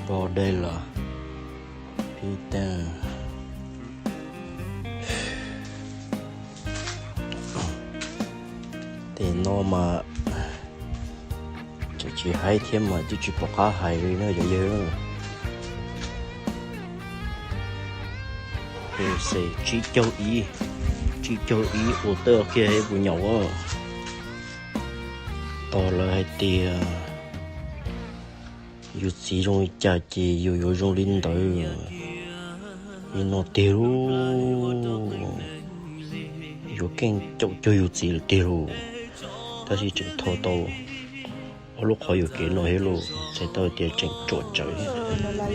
Bo dej los pib teeb. Tes no mas tseem tsis haib thiab mas twb tsis pom qab hais li no cov yawg. Pes tsib caug ib, tsib caug ib ua tawj kiag ib puas nyaum. Tos lawv hais tias yus txiv zoo li cas ces yus yuav zoo li ntawd. Li no tiag lauj, yuav keej caum cuag yus txiv lawm tiag lauj. Tab sis tseem thau tau ob lub qhov yuam kev no thiab lauj, txhais tau tias tseem ruam tsawv thiab.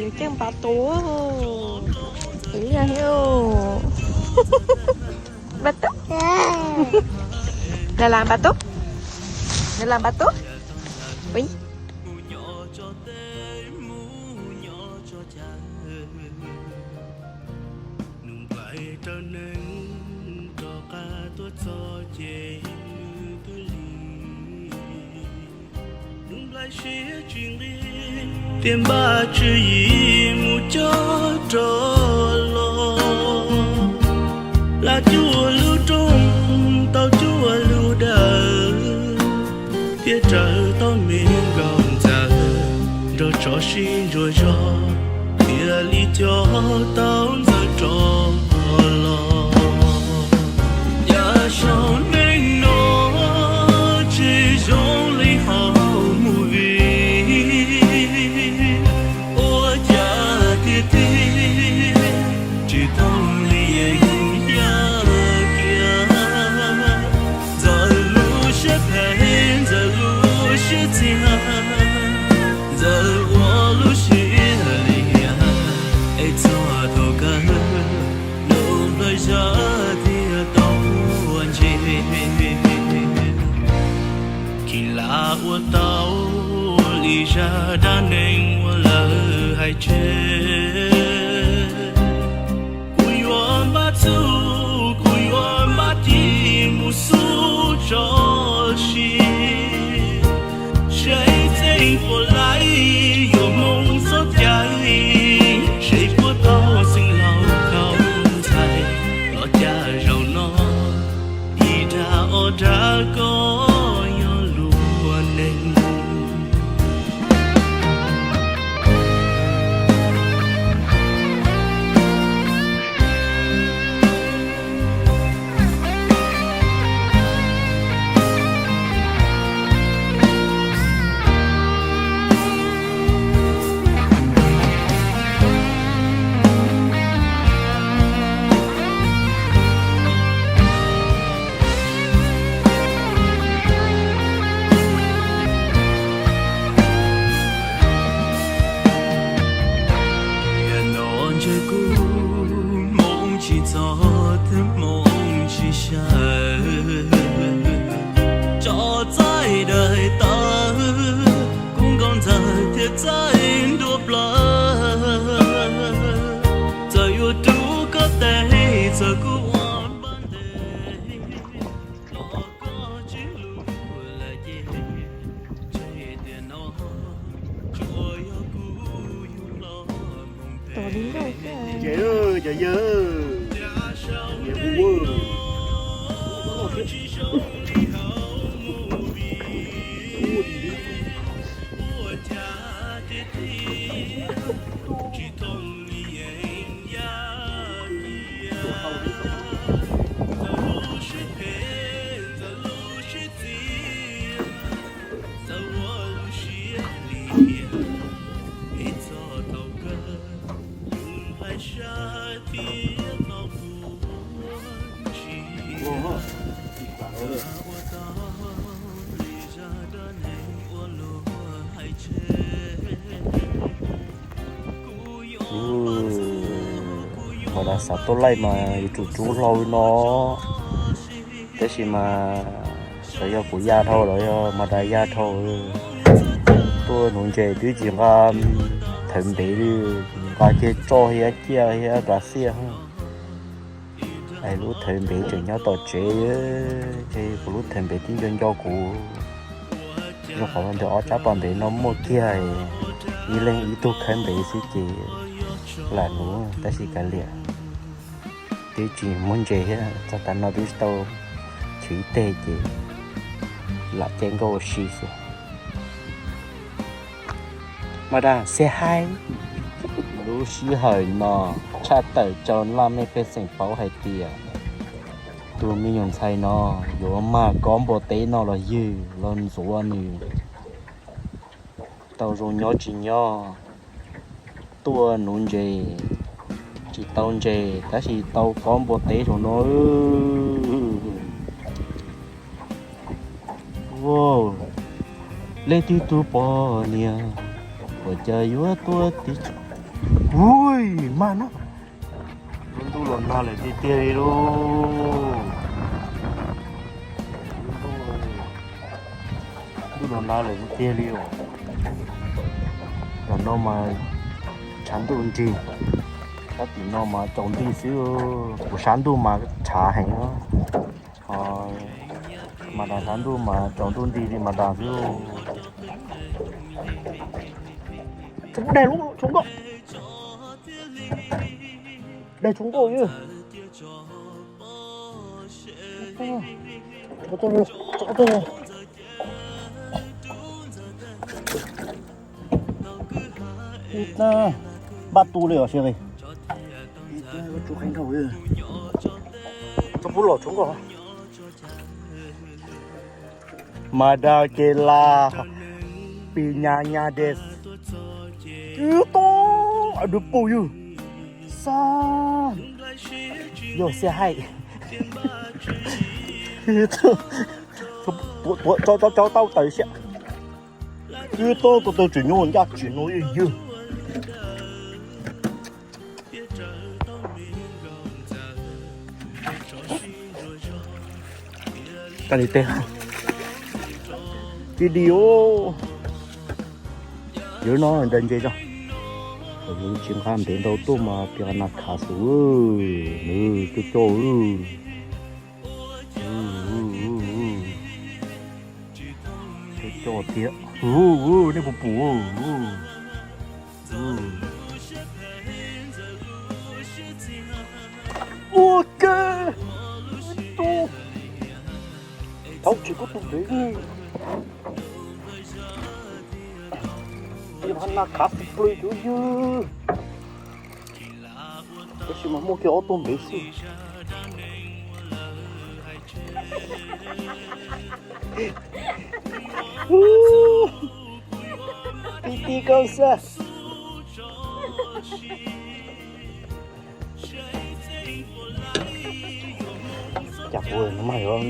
Yus keej npav tub, npav tub, npav tub, npav tub. Nus nplaim raws neeg rov qab tuaj txog ces nws twb lig. Nus nplaim siab tsis nqig, thiaj npaj tswv yim mus cob rov los. Hla cuaj lub rooj, tau cuaj lub dawm, thiaj raws tau me nkauj ntxawm nrog tso sib ntsuas zog, thiaj li coj tau ntxawm rov los. Yav saum neej no tsis zoo li hauv movie, ua cas tiag tiag tsis thooj li yeeb yaj kiag. Ntxawm lub siab phem, ntxawm lub siab txiag, ntxawm ua lub siab liam, es txog thaum kawg nus nplaim zaj thiaj tau ua ntsis. Kis lam ua tau li zaj dab neeg uas lawv hais tseg. Kuv yuav npaj txuj, kuv yuav npaj ci mus xub tso sis, seb txheej puas laij yuav moo txoj cai, seb puas tau xeev laus tau ntxhais los cas zaum no ib dag ob dag koj yog luag neeg. Yam no ntshe kuv hmoov tsis txog thiab hmoov tsis sawv. Tso txaij daim tawv, kuv nkauj ntxawm thiaj txaij nruab plawv. Txawm yuav rub koj tes, txawm kuv ua npaj ntes, los koj tsis hlub lawm ces, ntshe tiam no tsuas yog kuv yug los mus pem. Ces cov yawg, niam hu ua, tsis zoo li hauv movie, ua cas tiag tiag tsis thooj li yeeb yaj kiag. Ntxawm lub siab phem, ntxawm lub siab txiag, ntxawm ua lub siab liam, es txog thaum kawg nus nplaim zaj thiaj tau ua ntsis. Ua tau li zaj dab neeg uas luag hais tseg. Mas dag xav tuaj laij mas yuav tsum rub hlau li no, tab sis mas xyov yog kuv ya dhau los yog mas dag ya dhau. Tuaj nuv ntses twb tsis nqa thawv npev li, nqa kiag tsoj thiab ciaj thiab kav xiaj. Es lub thawv npev tseem nyob tom tsev, ces kuv lub thawv npev tib nco nco kuv. Zoo qhov ntawm ob tsab pas npev no muaj kiag, Ib leeg ib tug khawb ntev xwb ces lam nuv, tab sis kav liam, twb tsis muaj ntses thiab, txog tav no twb tsis tau chwv ib teg ces lam caij nkauj ua si xwb. Mas dag xia haib. Lub sij hawm no tshaj tawm rau laj mej pej xeem paub hais tias tus me nyuam ntxhais no yuav mag kob npua teb no los ywg los ntxuav nws tau zoo nyob tsis nyob, tuaj nuv ntses tsis tau ntses tab sis tau kob npua teb saum no. Leej twg tus poj niam, ua cas yuav tuaj tim, ui, mag na. Lub ntuj los nag lawm tiag tiag li lauj. Ntuj los nag lawm tiag tiag li os. Tam no mas tshav ntuj nrig, sab tim no mas tsaus ntuj xwb, kuv sab ntuj mas tshav heev. Ho mas dag sab ntuj mas tsaus ntuj nrig li mas dag xwb. Tsis pub dag lub tshoob nkauj, dag tshoob nkauj. Npaj tu li os. Tsis pub los tshoob nkauj. Mas dag ces las pis nyas nyas des. Ub, tub, dub pus yug. Xab, yog xia haij. Tau tau tau tawm siab. Ub, tub, tus tau tsis nyuaj ncaj tsis no yog yug. Tag li tej video, yog no nta ntses tso. Yus tsis nqa ntev ntau tuaj mas pias nas khav xwb, nws coj coj, coj coj tiag, nej puas pum. Ua ke, tub, thaum tsis kub tus ntev, pias nas khav xwb pw cuv yug. Tab sis mas muaj kiag ob tug ntev xwb. Ti ti koj xwb. Cas kuv no mas yuav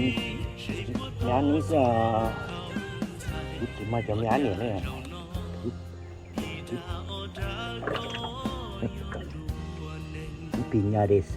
nyab neb xwb, kuv tsis mas cov me ab niam ne. Pis nyas des.